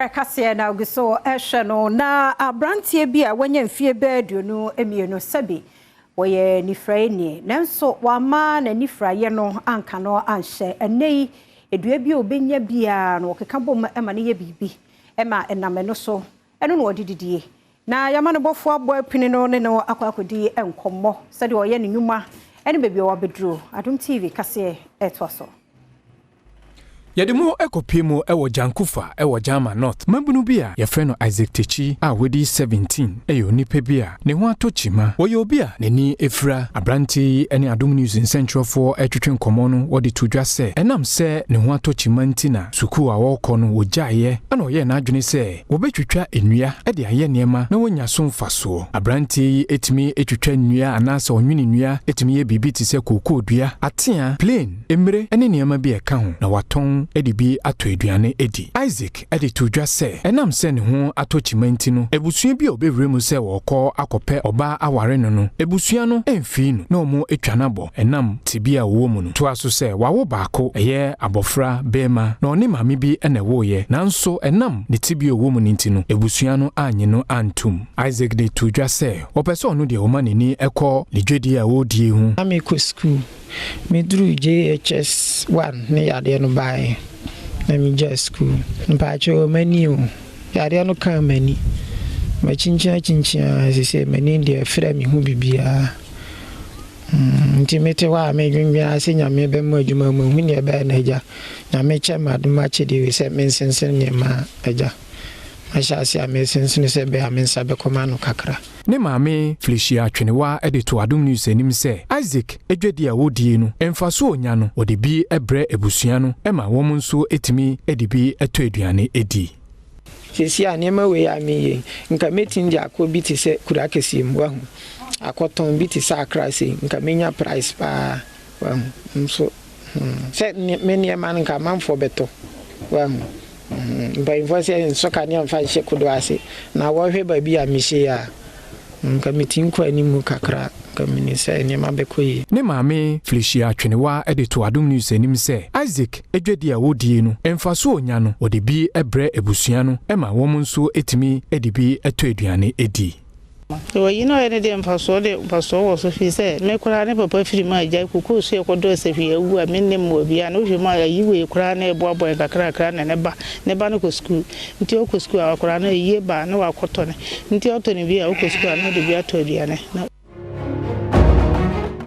Kaseɛ na ogu so ɛhwɛ no. Na aberanteɛ bi a wanya mfie bɛɛ 22, sɛbi wɔyɛ nifraeni, nanso wama n'anifraeɛ no anka no anhyɛ. Ɛnɛ yi edua bi a obɛnya biara no, wɔkeka bom ma no yɛ biribi ɛma ɛnam ɛno so, ɛno na wɔde didie. Na yɛama no bɔfoɔ abɔ apini no ne no akɔ akɔdi nkɔmmɔ sɛdeɛ ɔyɛ ne nnwuma ɛne baabi a wabɛduro. Adom TV kaseɛ ɛtoa so. Yɛde mu kɔpie mu wɔ Jankufa wɔ Jaman North. Mabunu bi a yɛfrɛ no Isaac Techi a wadi 17 yɛ onipa bi a ne ho atɔ kyima. Wɔyɛ obi a n'ani efira. Aberante yi ne Adom News nsɛnkyerɛfoɔ retwetwe nkɔmmɔ no, wɔde to dwa sɛ ɛnam sɛ ne ho atɔ kyima nti na sukuu a wɔrekɔ no wɔgyaeɛ, ɛna ɔyɛɛ n'adwene sɛ wɔbɛtwitwa nnua de ayɛ nneɛma na wɔanya so mfasoɔ. Aberanteɛ yi etumi etwitwa nnua anaasɛ ɔnwene nnua, etumi yɛ biribi te sɛ kookoo dua, atea, plane, mmire ne nneɛma bi a ɛka ho, na watɔn de bi atɔ aduane adi. Isaac de to dwa sɛ ɛnam sɛ ne ho atɔ kyima nti no, abusua bi a ɔbɛwura mu sɛ wɔrekɔ akɔpɛ ɔbaa aware no, abusua no mfii no na wɔn atwa no abɔ ɛnam tebea a wɔwɔ mu no. Toa so sɛ wawo baako, ɛyɛ abɔfra bɛrima, na ɔne maame bi na ɛwoeɛ, nanso ɛnam ne tebea a ɔwɔ mu no nti no, abusua no anye no antom. Isaac de to dwa sɛ wɔpɛ sɛ ɔno deɛ ɔma n'ani kɔ ne dwadie a wɔredie ho. Na mekɔ sukuu, meduru JHS 1 ne yadeɛ no baeɛ na megyaa sukuu. Mpaakyɛw, m'ani o, yadeɛ no kaa m'ani. Makyinkyin akyinkyin a sɛ m'ani deɛ frɛ me ho biribiara. Nti mete hɔ a medwendwen ase Nyame bɛma adwuma mu ehu neɛ ɛbɛyɛ no. Agya, Nyame kyɛ me adom akyɛdeɛ wei sɛ mensensene nneɛma a, agya, mahyɛ ase a mesensene sɛ ɛbɛyɛ a me nsa bɛkɔ m'ano kakra. Ne maame Felicia Twenewa de to Adom News anim sɛ Isaac adwadi a wɔdie no, mfaso onya no, wɔde bi brɛ abusua no ma wɔn nso tumi de bi tɔ aduane di. Seesei a nneɛma wei a meyɛ yi, nka mɛtumi de akɔ bi te sɛ kuro akɛseɛ mu, wahu, akɔtɔn bi te sɛ Accra sei, nka mɛnya price paa, wahu. Nso sɛ me nneɛma no nka amanfoɔ bɛtɔ, wahu. Mpanyinfoɔ sɛ nsɔ kanea mfa nhyɛ kodoɔ ase, na wɔhwɛ baabi a mehyɛ yi a, nka metumi kɔ anim kakra, nka menim sɛ nneɛma bɛkɔ yie. Ne maame Felicia Twenewa de to Adom News anim sɛ Isaac adwadi a wɔdie no, mfaso onya no, wɔde bi brɛ abusua no ma wɔn nso tumi de bi tɔ aduane di. Wɔyi na ɔyɛ ne deɛ, mfasoɔ de, mfasoɔ wɔ so, firi sɛ me koraa ne papa firi mu a agyae kokoo so yɛkɔdɔ sɛ hwee awu a mennim wɔ bia na wohwɛ mu a, ayi wei koraa na ɛboaboa yɛn kakrakra na ne ba no kɔ sukuu. Nti ɔkɔ sukuu a, akwaraa no ayie ba na wakɔtɔ ne nti ɔtɔ ne bi a, ɔkɔ sukuu a na ɔde bi atɔ aduane na